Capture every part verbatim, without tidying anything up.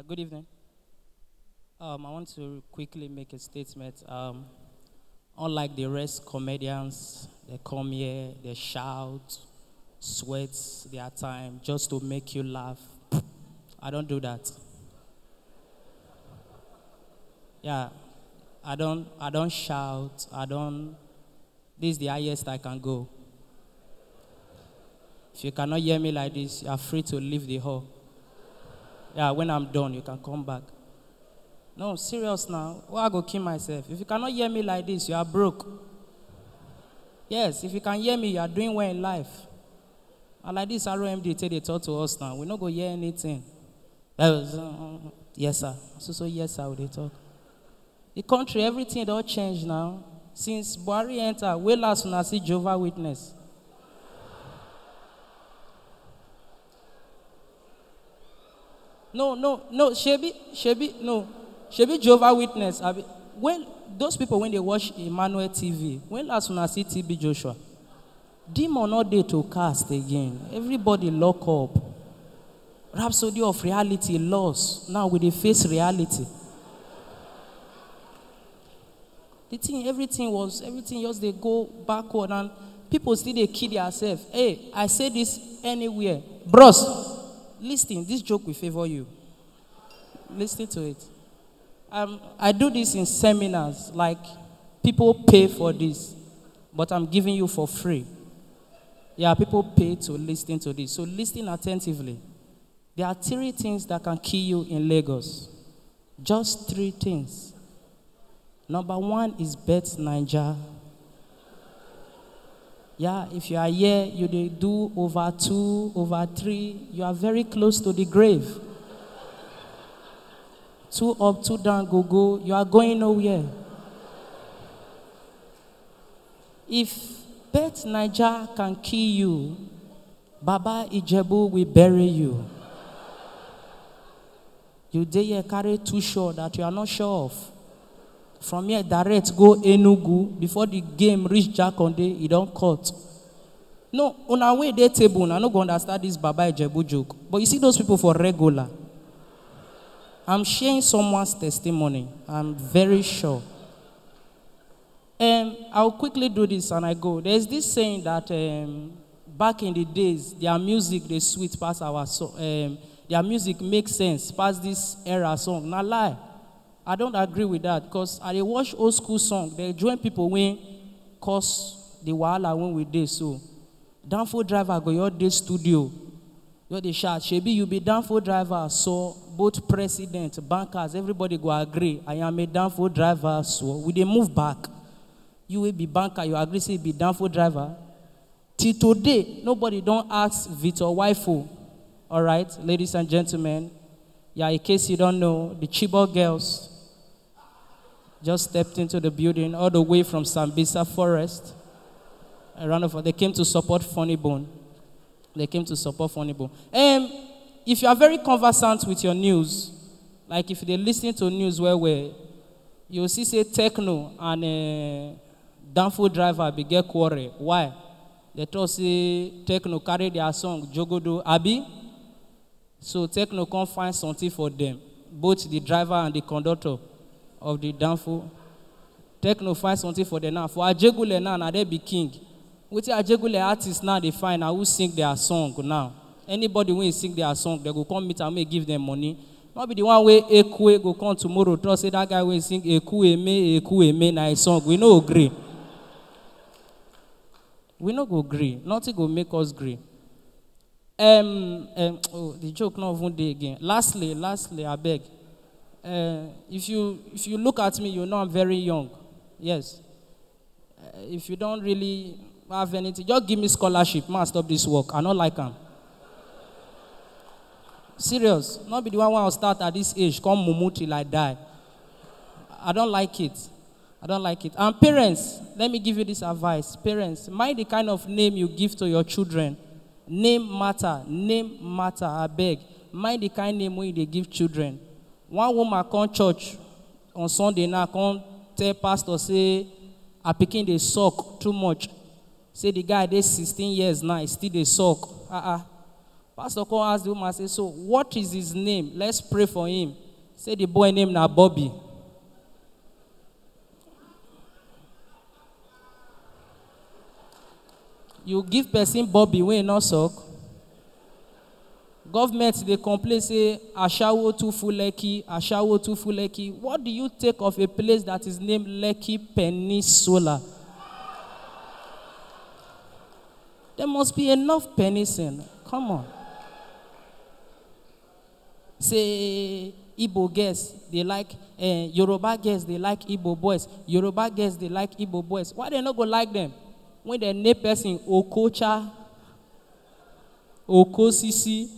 Good evening. Um, I want to quickly make a statement. Um, unlike the rest comedians, they come here, they shout, sweat their time just to make you laugh. I don't do that. Yeah, I don't, I don't shout. I don't. This is the highest I can go. If you cannot hear me like this, you are free to leave the hall. Yeah, when I'm done, you can come back. No, serious now. Why I go kill myself? If you cannot hear me like this, you are broke. Yes, if you can hear me, you are doing well in life. And like this R O M D take dey talk to us now, we no go hear anything. That was, uh, yes, sir. So, so, yes, sir, we dey talk. The country, everything don change now. Since Buhari enter, wey last una see Jehovah Witness? No, no, no, shebi, shebi, no. Shebi Jehovah Witness, abi, when those people, when they watch Emmanuel T V, when last una see T B Joshua? Demon no dey to cast again. Everybody lock up. Rhapsody of reality lost. Now we dey face reality. The thing, everything was, everything just dey go backward, and people still dey kill themselves. Hey, I say this anywhere. Bros, listen, this joke will favor you. Listen to it. Um, I do this in seminars, like, people pay for this, but I'm giving you for free. Yeah, people pay to listen to this. So listen attentively. There are three things that can kill you in Lagos. Just three things. Number one is Bet Naija. Yeah, if you are here, you dey do over two, over three, you are very close to the grave. Two up, two down, go, go, you are going nowhere. If Bet Naija can kill you, Baba Ijebu will bury you. You dey here carry too sure that you are not sure of. From here direct go Enugu, before the game reach Jakande, e don cut. No, una wey dey table, una no go understand this Baba Ijebu joke. But you see those people for regular. I'm sharing someone's testimony. I'm very sure. Um, I'll quickly do this and I go. There's this saying that, um, back in the days, their music dey sweet pass our so, um, their music makes sense pass this era song. Na lie. I don't agree with that, 'cause I dey watch old school song. They join people wey cause the wahala wey we dey so. Danfo driver go your day studio. You dey shout, "Shebi you be Danfo driver?" So both president, bankers, everybody go agree, "I am a Danfo driver." So we dey move back. You will be banker, you agree say you be Danfo driver. Till today, nobody don't ask Victor Wifo. All right, ladies and gentlemen, yeah, in case you don't know, the Chibok girls just stepped into the building all the way from Sambisa Forest. A round of, they came to support Funny Bone. They came to support Funny Bone. Um, if you are very conversant with your news, like, if you dey listen to news well well, you see say Techno and, uh, Danfo driver be get quarrel. Why? They talk say Techno carry their song Jogodo, abi? So Techno come find something for them, both the driver and the conductor of the Danfo. Techno find something for them now. For Ajegule now, na they be king. Wetin Ajegule artists now dey find na who sing their song now. Anybody wey sing their song, they go come meet am, make give them money. No be the one wey Ekwe go come tomorrow talk say that guy wey sing Eku Eme, Eku Eme na his song. We no agree. We no go agree. Nothing go make us agree. Um, um, oh, the joke no even dey again. Lastly, lastly, I beg. Uh, if you, if you look at me, you know I'm very young. Yes. Uh, if you don't really have anything, just give me scholarship. Man, stop this work. I don't like am. Serious. Not be the one wey I start at this age. Come mumu till I die. I don't like it. I don't like it. And parents, let me give you this advice. Parents, mind the kind of name you give to your children. Name matter. Name matter, I beg. Mind the kind name wey you dey give children. One woman come church on Sunday now, come tell pastor say her pikin dey suck too much. Say the guy dey sixteen years now, he still dey suck. Uh-uh. Pastor come ask the woman, say, "So, what is his name? Let's pray for him." Say the boy name na Bobby. You give person Bobby wey no suck. Government dey complain say ashawo too full Lekki, ashawo too full Lekki. What do you take of a place that is named Lekki Peninsula? There must be enough penicillin. Come on. Say Igbo girls, they like, eh, Yoruba girls, they like Igbo boys. Yoruba girls, they like Igbo boys. Why they no go like them? When they name person Okocha, Okosisi.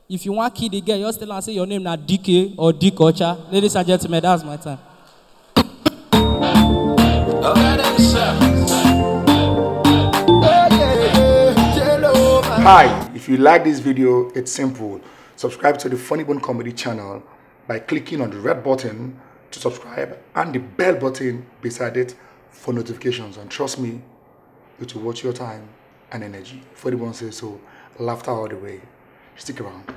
If you want kill the girl, just tell her say your name na D K or Dikocha. Ladies and gentlemen, that's my time. Hi, if you like this video, it's simple. Subscribe to the Funny Bone Comedy channel by clicking on the red button to subscribe and the bell button beside it for notifications. And trust me, it will worth your time and energy. Funny Bone says so. Laughter all the way. Stick around.